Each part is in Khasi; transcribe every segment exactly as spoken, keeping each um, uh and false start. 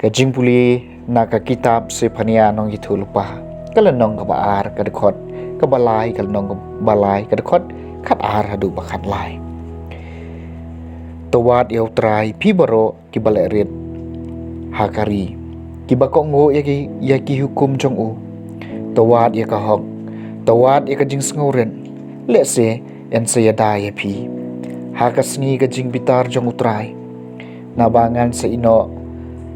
Jingpule na ka kitab Sephania nongïathuhlypa, ka lynnong kaba ar, ka dkhot kaba lai, ka lynnong kaba lai, ka dkhot khat ar haduh ba khat lai. To wad ïa U Trai, phi baroh kiba leh rit ha ka ri, kiba kohnguh ïa ki, ïa ki hukum jong u. To wad ïa ka hok, to wad ïa ka jingsngewrit, lehse yn sa ïada ïa phi ha ka sngi ka jingbitar jong U Trai. Naba ngan sa ïehnoh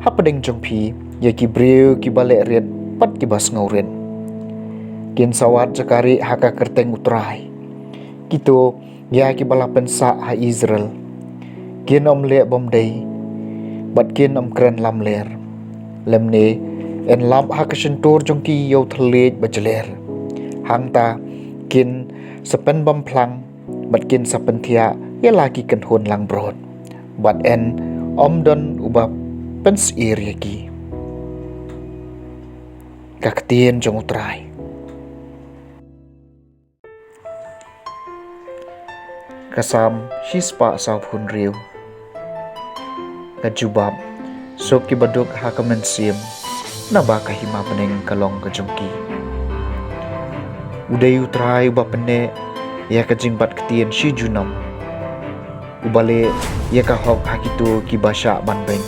hapdeng jong phi ïa ki briew kiba leh rit bad kiba sngewrit. Kin sa wad jakarieh ha ka kyrteng U Trai, kito ïa kiba la pynsah ha Israel. Kin ym leh bymdei bad kin ym kren lamler, lymne yn lap ha ka shyntur jong ki ïa u thylliej ba jler. Hangta kin sa pynbymphlang bad kin sa pynthiah ïa la ki kynhun langbrot, bad yn ym don uba pynsyier ïa ki. Ka ktien jong U Trai. Ka Salm shispah sawphew hynriew. Ka jubab. Suk kiba duk ha ka mynsiem, naba ka hima bneng ka long ka jong ki. U dei U Trai uba pynneh ïa ka jingbat ktien shi junom, uba leh ïa ka hok ha kito kiba shah ban beiñ.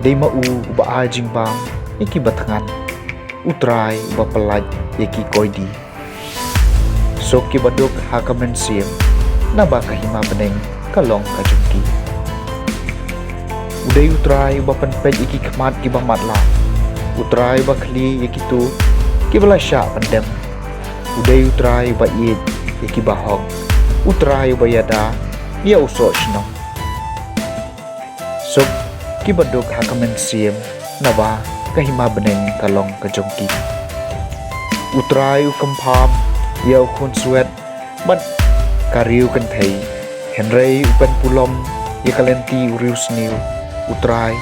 Dei ma u uba ai jingbam ïa kiba thngan, U Trai uba pyllait ïa ki koidi. Suk kiba duk ha ka mynsiem, naba ka hima bneng ka long ka jong ki. U dei U Trai uba pynpeit ïa ki khmat kiba matlah, U Trai uba khlieh ïa kito kiba la shah pyndem. U dei U Trai uba ïeit ïa kiba hok, U Trai uba ïada ïa u soh shnong. Suk kiba duk ha ka mynsiem, naba ka hima bneng ka long ka jong ki. U Trai u kyrpad ïa u khunswet bad ka riew kynthei, hynrei u pynpulom ïa ka lynti u riewsniew. U Trai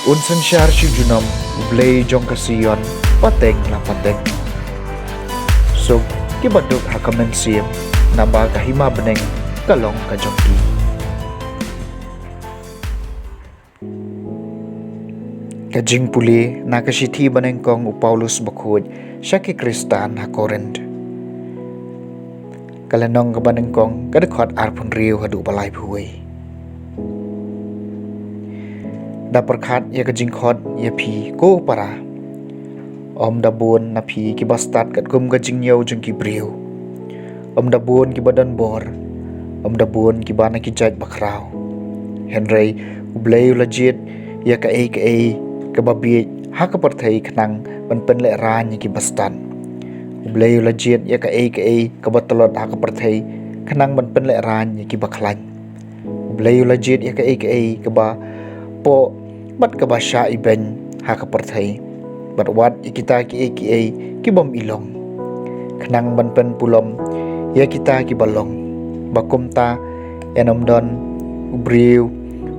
un synshar shi junom, U Blei jong ka Sion, pateng la pateng. Suk kiba duk ha ka mynsiem, naba ka hima bneng ka long ka jong ki. Ka jingpule na ka shithi banyngkong u Paulus bakhuid sha ki Khristan ha Korinth, ka lynnong kaba nyngkong, ka dkhot arphew hynriew haduh ba laiphew wei. Da pyrkhat ïa ka jingkhot ïa phi, ko para. Ym da bun na phi kiba stad katkum ka jingñiew jong ki briew. Ym da bun kiba don bor, ym da bun kiba na ki jait bakhraw. Hynrei U Blei u la jied ïa kaei kaei kaba bieit ha ka pyrthei khnang ban pynlehraiñ ïa kiba stad. U Blei u la jied ïa kaei kaei kaba tlot ha ka pyrthei khnang ban pynlehraiñ ïa kiba khlaiñ. U Blei u la jied ïa kaei kaei kaba poh bad kaba shah ibeiñ ha ka pyrthei, bad wat ïa kita kiei kiei ki bym i long, khnang ban pynpulom ïa kita kiba long, ba kumta yn ym don u briew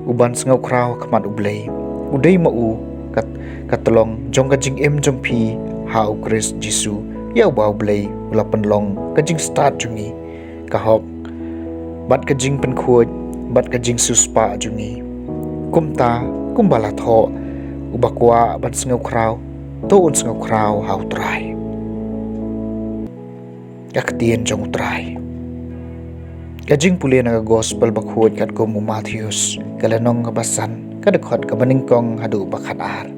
uban sngewkhraw ha khmat U Blei. U dei ma u ka, ka tlong jong ka jingim jong phi ha U Khrist Jisu, ïa uba U Blei u la pynlong ka jingstad jong ngi, ka hok, bad ka jingpynkhuid, bad ka jingsiewspah jong ngi. Kumta, kumba la thoh, uba kwah ban sngewkhraw, to un sngewkhraw ha U Trai. Ka ktien jong U Trai. Ka jingpule na ka Gospel bakhuid katkum u Mathaios, ka lynnong kaba san, ka dkhot kaba nyngkong haduh ba khat ar.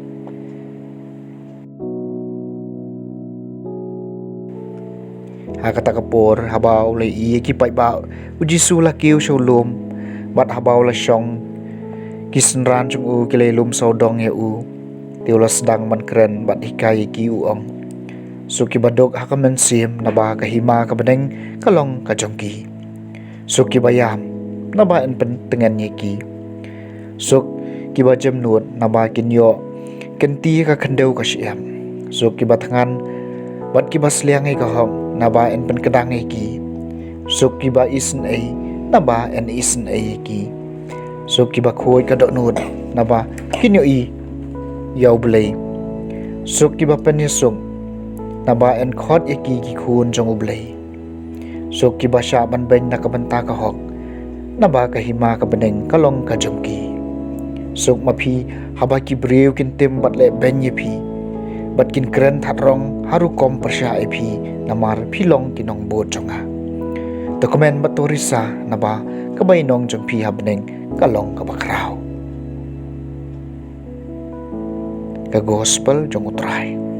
Ha kata ka por, haba u la ïohi ïa ki paidbah, U Jisu u la kiew sha u lum, bad haba u la shong, ki synran jong u ki la ïalum sawdong ïa u. Te u la sdang ban kren bad hikai ïa ki, u ong: Suk kiba duk ha ka mynsiem, naba ka hima ka bneng ka long ka jong ki. Suk kiba ïam, naba yn pyntngen ïa ki. Suk kiba jemnud, naba kin ïoh kynti ha ka khyndew ka shyiap. Suk kiba thngan bad kiba sliang ïa ka hok, naba yn pynkdang ïa ki. Suk kiba isynei, naba yn isynei ïa ki. Suk kiba khuid ka dohnud, naba kin ïohi ïa U Blei. Suk kiba pynïasuk, naba yn khot ïa ki ki khun jong U Blei. Suk kiba shah ban beiñ na ka bynta ka hok, naba ka hima ka bneng ka long ka jong ki. Suk ma phi haba ki briew kin tim bad leh beiñ ïa phi, bad kin kren that rong ha rukom pyrshah ïa phi, namar phi long ki nongbud jong nga. To kmen bad to risa, naba ka bainong jong phi ha bneng ka long kaba khraw. Ka Gospel jong U Trai.